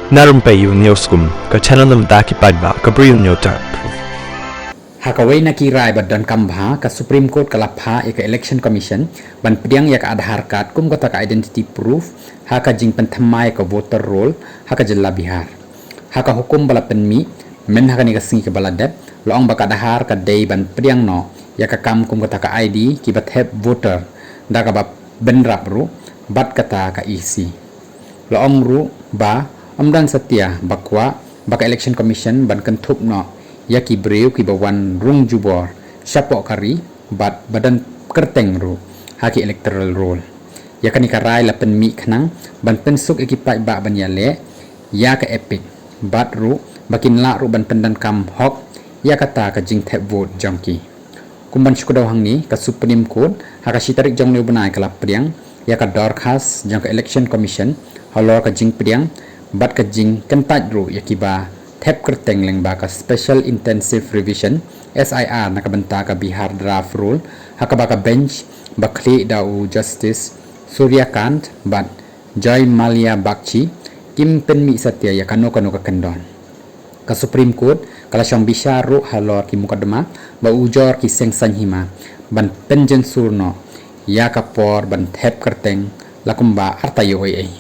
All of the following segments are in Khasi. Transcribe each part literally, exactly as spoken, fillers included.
Na Rympei U Newsroom, ka channel na bynta ki paidbah ka Bri U Newsroom. Ha kawei na ki rai ba donkam bha, ka Supreme Court ka la phah ïa ka Election Commission ban pdiang ïa ka Aadhaar card kum kata ka identity proof ha ka jingpynthymmai ïa ka voter roll ha ka jylla Bihar. Ha ka hukum ba la pynmih mynhynnin ha kane ka sngi kaba la dep, la ong ba ka Aadhaar ka dei ban pdiang noh ïa ka kam kum kata ka I D kiba thep voter da kaba bynrap ruh bad kata ka E C. La ong ruh ba ym don satia ba kwah ba ka Election Commission ban kynthup noh ïa ki briew kiba wan rung jubor shapoh ka ri bad ba don kyrteng ruh ha ki electoral roll. Ïa kane ka rai la pynmih khnang ban pynsuk ïa ki paidbah ban ïaleh ïa ka EPIC bad ruh ba kin lah ruh ban pyndonkam hok ïa kata ka jingthep vote jong ki. Kum ban shu kdew hangne, ka Supreme Court ha ka shi tarik jong une u bnai ka la pdiang ïa ka dorkhas jong ka Election Commission halor ka jingpdiang bad ka jingkyntait ruh ïa kiba thep kyrteng lyngba ka Special Intensive Revision, S I R, na ka bynta ka Bihar Draft Roll, ha kaba ka bench ba khlieh da u Justice Surya Kant bad Joy Mallya Bagchi kim pynmih satia ïa kano kano ka kyndon. Ka Supreme Court ka la shong bishar ruh halor ki mukotduma ba ujor ki seng saiñ hima ban pynjynsur noh ïa ka por ban thep kyrteng la kumba arta ïoh ei ei.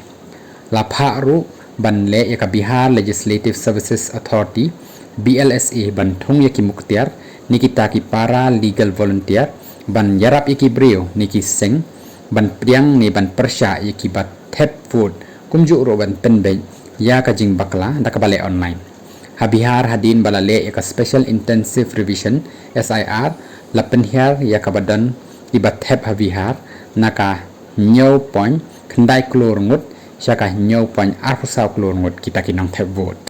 La phah ruh ban leh ïa ka Bihar Legislative Services Authority, B L S A, ban thung ïa ki muktiar ne kita ki para legal volunteer ban ïarap ïa ki briew ne ki seng ban pdiang ne ban pyrshah ïa kiba thep vote, kumjuh ruh ban pynbeit ïa ka jingbakla da kaba leh online. Ha Bihar, hadien ba la leh ïa ka Special Intensive Revision, S I R, la pynhiar ïa kaba don kiba thep ha Bihar na ka hynñiew point khyndai klur ngut sha ka hynñiew point arphew saw klur ngut kita ki nongthep vote.